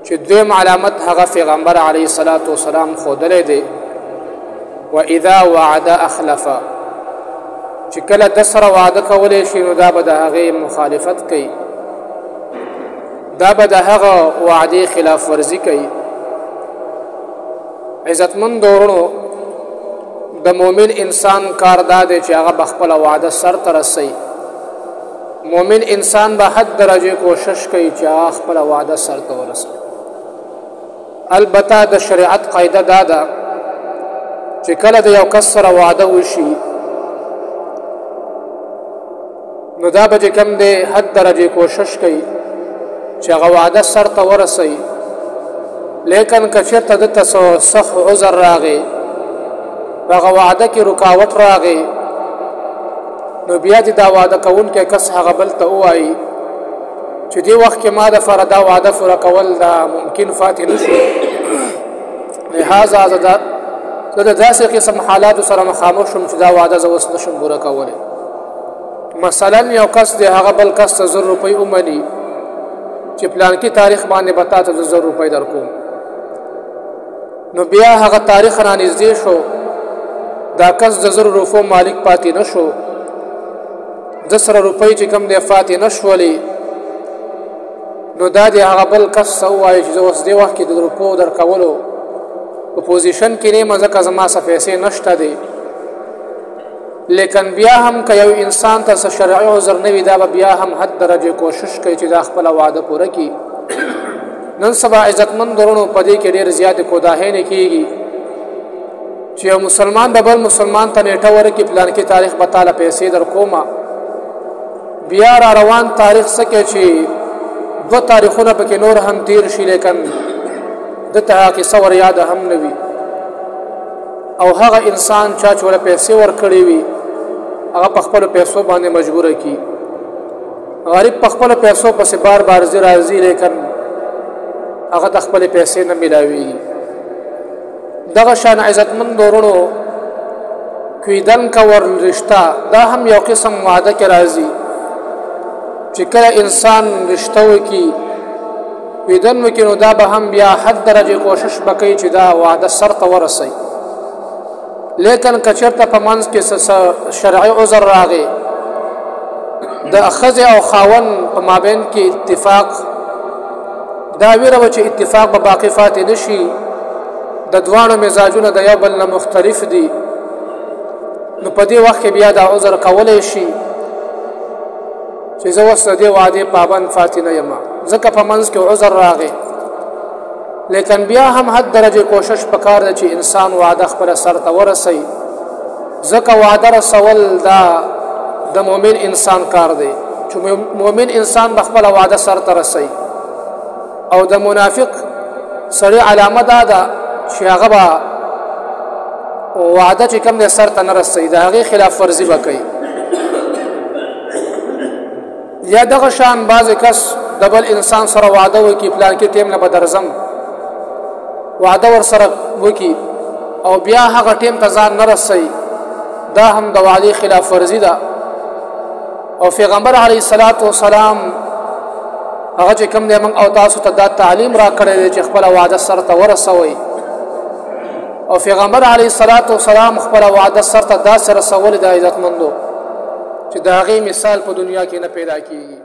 چې دویم علامت هغه پیغمبر علیه الصلاۃ والسلام خودلې دی، و اذا وعد اخلف، چې کله د سره وعده کولای شي نو دا به د هغې مخالفت کوي، دا به د هغه وعدې خلاف ورزي کوي. عزتمند ورونو، د مؤمن انسان کار دا دی چې هغه به خپله وعده سر ته رسوي. مؤمن انسان به حد درجه کوشش کوي چې هغه خپله وعده سر ته ورسوي. البته د شریعت قاعده دا ده چې کله د یو کس سره وعده وشي نو دا به چې کوم دی حد درجه کوشش کوي چې هغه وعده سر ته ورسوي، لیکن که چېرته ده ته څه سخت عذر راغی، هغه وعده کې رکاوټ راغی، نو بیا دې دا وعده کوونکی کس هغه بل ته ووایي چې دې وخت کې ما د فره دا وعده پوره کول دا ممکن فاتې نه شو، لهذا زه د داسې قسم حالاتو سره مخامخ شوم چې دا وعده زه اوس نشم پوره کولی. مثلا یو کس دی هغه بل کس ته 1000 روپۍ ومني چې پلانکي تاریخ باندې به تا ته زه 1000 روپۍ درکوم، نو بیا هغه تاریخ را نږدې شو، دا کس د 1000 روپو مالک پاتې نه شو، د سره روپۍ چې کوم دی فاتې نه شولې، نو دا دی هغه بل کس ته ووایي چې زه اوس دې وخت کې د روپو درکولو په پوزیشن کې نه یم، ځکه زما څه پیسې نشته دی. لیکن بیا هم که یو انسان ته څه شرعي عذر نه وي، دا به بیا هم حد درجه کوشش کوي چې دا خپله وعده پوره کړي. نن سبا عزتمند ورونو، په دې کې ډېر زیاتې کوداهۍ کېږي چې یو مسلمان به بل مسلمان ته نیټه ورکړي، پلانکي تاریخ به تاله پیسې در کومه، بیا را روان تاریخ څه کې چې دوه تاریخونه پکې نور هم تیر شي، لیکن ده ته هغه قصه ور یاده هم نه وي، او هغه انسان چا چې ورله پیسې ورکړې وي هغه په خپلو پیسو باندې مجبوره کړي. غریب په خپلو پیسو پسې بار بار ځي راځي، لیکن هغه ته خپلې پیسې نه میلاویږي. دغه شان عزتمند ورونو، کویدن کور رشتہ دا هم یو قسم وعده کې راځي چې کله انسان رشته وکړي، کویدن وکړي، نو دا به هم بیا حد درجه کوشش به کوي چې دا وعده سر ته ورسوي. لیکن که چېرته په منځ کې څه شرعي عذر راغی، د ښځې او خاوند په مابین کې اتفاق، دا ویره وه چې اتفاق به باقي فاتې نه شي، د دواړو مزاجونه د یو بل نه مختلف دي، نو په دې وخت کې بیا دا عذر کولی شي چې زه اوس د دې وعدې پابند فاتې نه یم، ځکه په منځ کې عذر راغی. لیکن بیا هم حد درجه کوشش پکار ده چې انسان وعده خپله سر ته ورسوي، ځکه وعده رسول دا د مؤمن انسان کار دی چې مؤمن انسان به خپله وعده سر ته رسوي. او د منافق سړي علامه دا ده چې هغه به وعده چې کوم دی سر ته نه رسوي، د هغې خلاف ورزي به کوي. یا دغه شان بعضې کس د بل انسان سره وعده وکړي، پلانکي ټیم له به درځم، وعده ورسره وکړي او بیا هغه ټیم ته ځان نه رسوي، دا هم د وعدې خلاف ورزي ده. او پیغمبر علیه الصلاة والسلام هغه چې کوم دی موږ او تاسو ته دا تعلیم را کړی دی چې خپله وعده سر ته ورسوئ. او پیغمبر علیه الصلاة والسلام خپله وعده سر ته داسې رسولې ده عزتمندو چې د هغې مثال په دنیا کې نه پیدا کیږي.